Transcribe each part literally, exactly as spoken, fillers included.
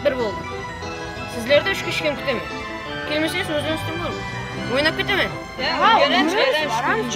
Bir boldı. Sizlerdi úshke úshken kútemen. Kelmeseńiz, ózlerińiz turıp alıń. Oynap ketemen. Ya, baramız, baramız, baramız.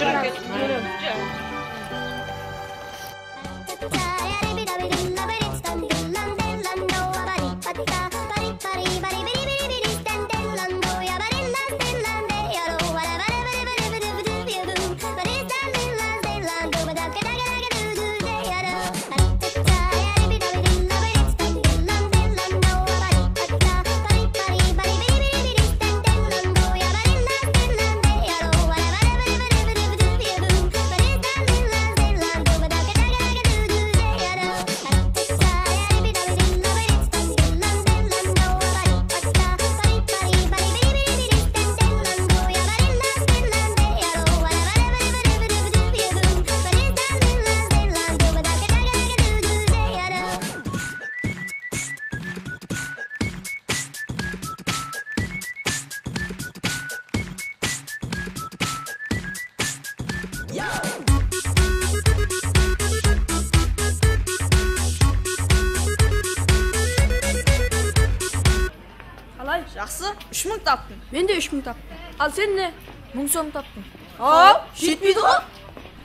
Qalay? Jaqsı, úsh mıń taptım. Men de úsh mıń taptım. Al sen ne? Mıń som taptım. Aw, jetpeydi ǵo.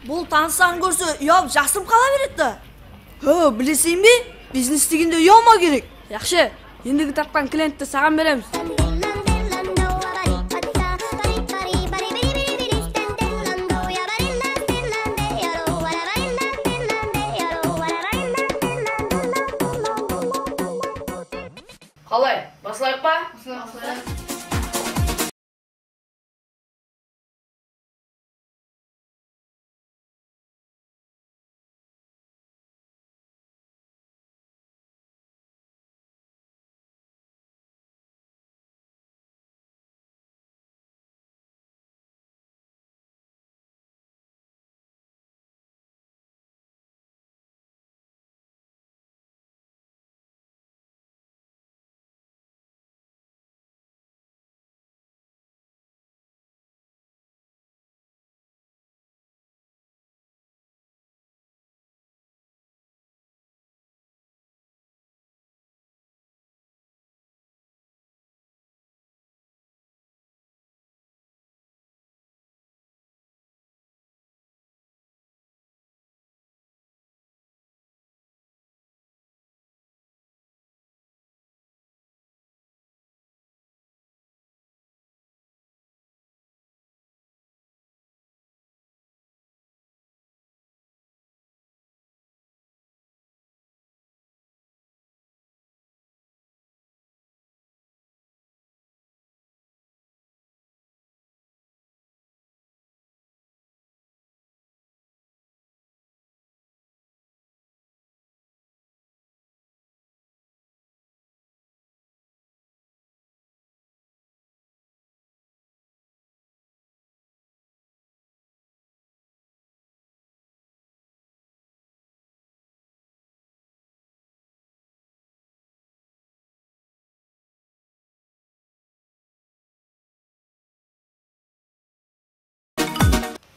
Bul tanısların kórse, uyalıp jasırıp qala beredi da. Hó, bileseń be? Biznes degende uyalma kerek. Yaqshı, endigi tapqan klientti saǵan beremiz. Qalay, baslayıq pa? Baslayıq.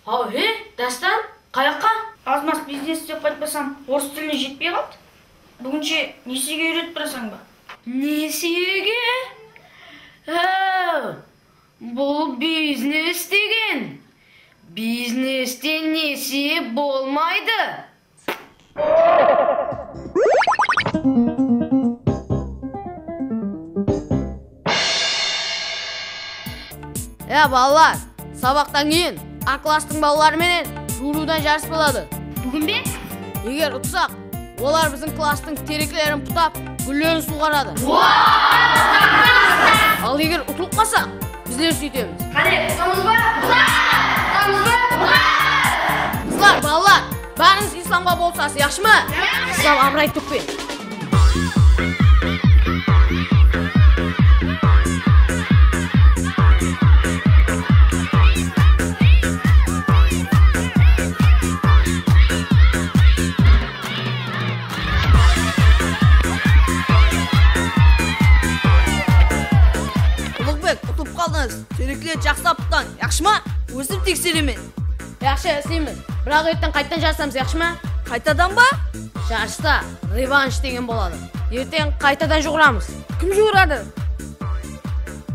Haw, he, Dástan, qayaqqa? Az-maz biznes islep qaytpasam, orıs tiline jetpey qaldı. Búginshe nesiyege úyretip barasań ba? Nesiyege? Haw, bul biznes degen. Biznesten nesiye bolmaydı. Ya, balalar, sabaqtan keyin A klasstıń balaları menen juwırıwdan jarıs boladı. Búgin be? Eger utsaq, olar biziń klasstıń tereklerin putap, gúllerin suwǵaradı. Al, eger utılıp qalsaq, bizler súytemiz. Qáne, utamız ba? Utamız ba? Qızlar, balalar, bárińiz Islamǵa bolsasız, yaqshı ma? Yaqshı. Islam, abıray tókpe. Uluǵbek, utılıp qaldıńız. Terekler jaqsılap pıttan, yaqshı ma? Ózim tekseremen. Yaqshı, isleymiz. Biraq erteń qayttan jarısamız, yaqshı ma? Qaytadan ba? Jarısta revansh degen boladı. Erteń qaytadan juwıramız. Kim juwıradı?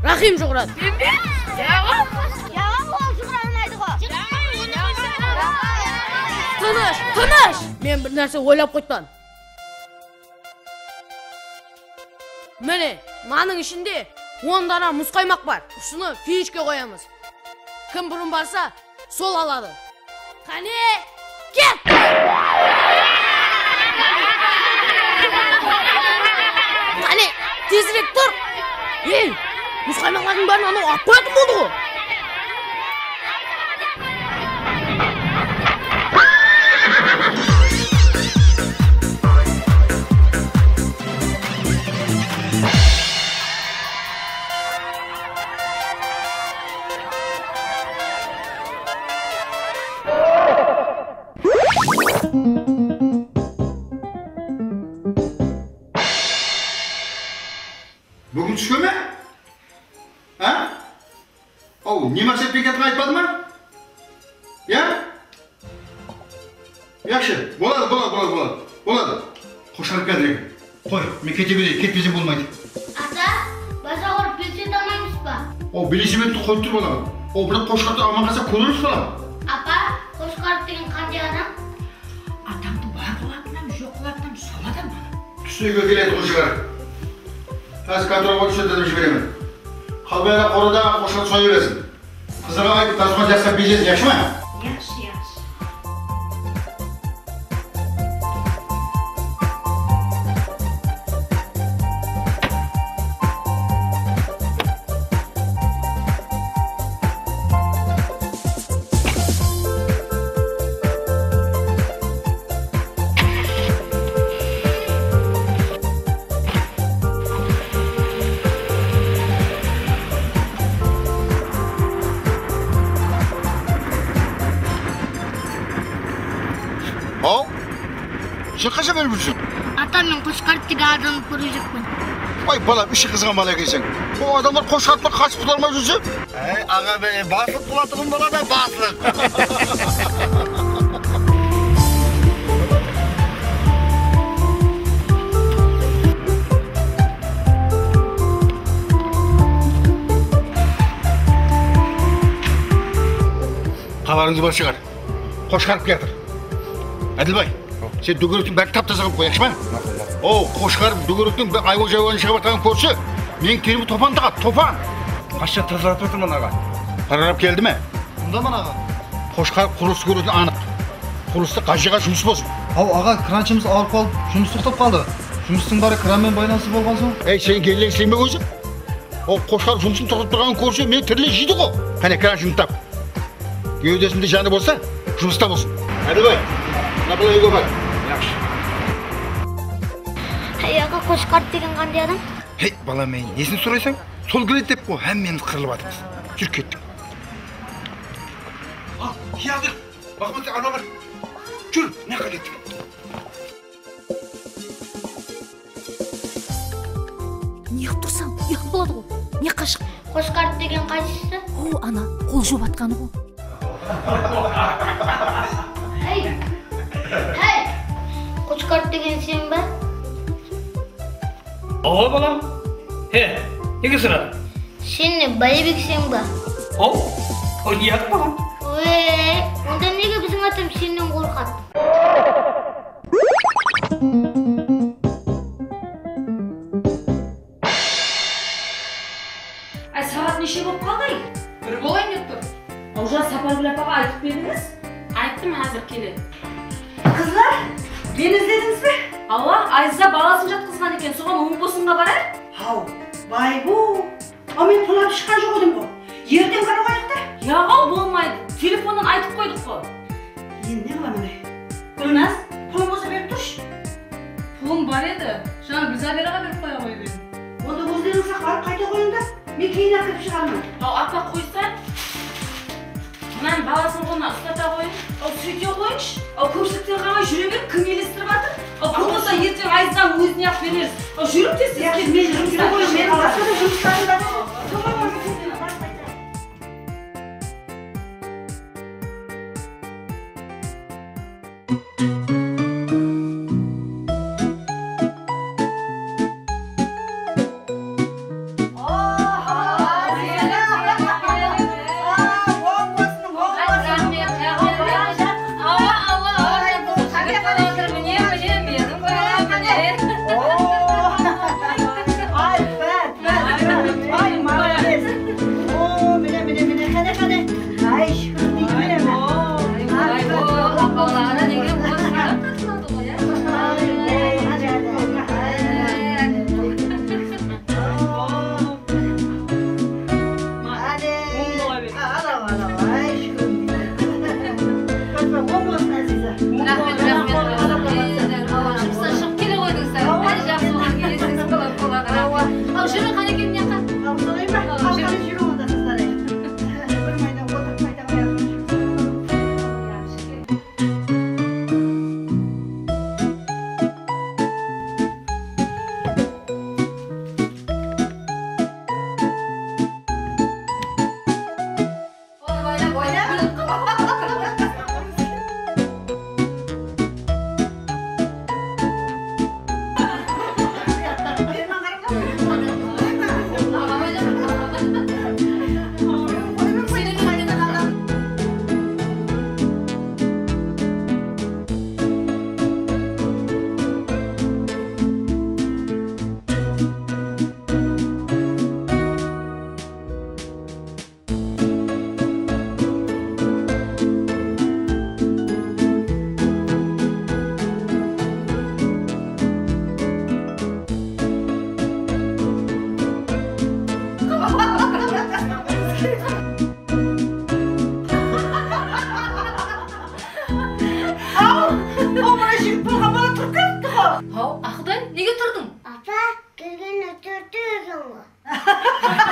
Rahim juwıradı. Jańa ol juwıra almaydı ǵo. Tınısh, tınısh! Men bir nárse oylap qoyıppan. Mine, mınanıń ishinde on dana musqaymaq bar. Usını finishke qoyamız. Kim burın barsa, sol aladı. Qáne, ket! Qáne, tezirek tur! Ey, musqaymaqlardıń bárin anaw alıp qoyatın boldı ǵo! Búgin túske me? A? Aw, ne maqset pekatın aytpadı ma? Ya? Yaqshı, boladı, boladı, boladı, boladı. Boladı. Qoshqarıp kiyatır eken. Qoy, men kete bereyin, ketpesem bolmaydı. Ata, bazar barıp belset almaymız ba? Aw, belesebekti qoyıp tur, balam. Aw, biraq qoshqarıptı almay qalsa kórermiz, balam. Apa, qoshqarıp degen qanday adam? Adamdı bar qılatın hám, joq qılatın hám sol adam, balam. Túsine úyge keledi ǵo, shıǵar. Házir kontrolǵa úsh-tórt adam jiberemen. Qalbay aǵa qorada qoshqar soya bersin. Qızlarǵa ayt, dasturxan jaslap bezesin, yaqshı ma? Yaqshı, yaqshı. Aw, sen qaysha berip júrseń? Ata, men Qoshqarıp degen adamdı kórip júrmen. Vay, balam, ishi qızǵan bala ekenseń. O adamlar Qoshqarıpqa qarsı qutarmay júrse? Áy, aǵa be, baslıq bolatuǵın bala da baslıq. Xabarıńız bar shıǵar. Qoshqarıp kiyatır. Ádilbay, sen dógerektiń bárin tap-taza qılıp qoy, yaqshı ma? Maqul, maqul. O, qoshqarıp dógerektiń bir aywaq-jaywaqın shıǵıp atqanın kórse, meniń terimiz topan taǵadı, topan! Qashshan tazalatıp atırman, aǵa. Program keldi me? Bundaman, aǵa. Qoshqarıp qurılıs kóretin anıq. Qurılısta qájeǵa jumıs bolsın. Aw, aǵa, kranshımız awırıp qalıp, jumıs toqtap qaldı. Jumıstıń bári kran menen baylanıslı bolǵan soń. Ey, sen gelleń isleme ózi. O qoshqarıp jumısın toqtatıp turǵanın kórse, meni tiriley jeydi ǵo. Qáne, kranshıńdı tap. Gewdesinde janı bolsa, jumısta bolsın. Ádilbay, mına bala úyge apar. Yaqshı. Hey, aǵa, Qoshqarıp degen qanday adam? Hey, balam-ey, nesin soraysań? Sol keledi dep ǵo, hámmemiz qırılıp atırmız. Júr, kettik. Al, kiyatır. Mahmud, ana bar. Júr, mına jaqqa kettik. Ne qılıp tursań? Uyat boladı ǵo. Ne qashıq? Qoshqarıp degen qaysısı? Ho, ana, qol juwıp atqanı ǵo. Hey! Hey! Qoshqarıp degen sen be? Awa, balam. He, nege soradıń? Sen ne, bálebekseń ba? Aw, o ne adım, balam? Wey, onda nege biziń atam sennen qorqadı? Ay, saat neshe bolıp qaldı? Bir bolayın dep tur. Awjan, Sapargúl apaǵa aytıp berdińiz? Ayttım, házir keledi. Qızlar, meni izledińiz be? Awa, Ayza balasın jatqızǵan eken, soǵan oń bosınǵa barayıq. Haw, bay-bu. Aw, men pul alıp shıqqan joq edim ǵo. Erteń kúni qoyayıq ta. Yaǵaw, bolmaydı. Telefonnan aytıp qoydıq ǵo. Endi ne qılaman, ay? Gúlnaz, pulım bolsa berip turshı. Pulım bar edi. Jańa Gúlzaberaǵa berip qoya ǵoyıp edim. Onda ózlerińiz-aq barıp qayta qoyıń da. Men keyin-aq kirip shıǵarman. Haw, apa, qoysań. Mınanıń balasın ǵo mına uslata qoyıń. Aw, súyte qoyıńshı. Aw, kópshilikten qalmay júre ber, kim elestirip atır? Aw, pul bolsa erteń Ayzanıń ózine-aq bereriz. Aw, júriń tez-tez. Yaqshı, men júrip kete qoyayın, men basqa da jumıslarım bar. Tamam, onda sen bar, qayta. Ǵo.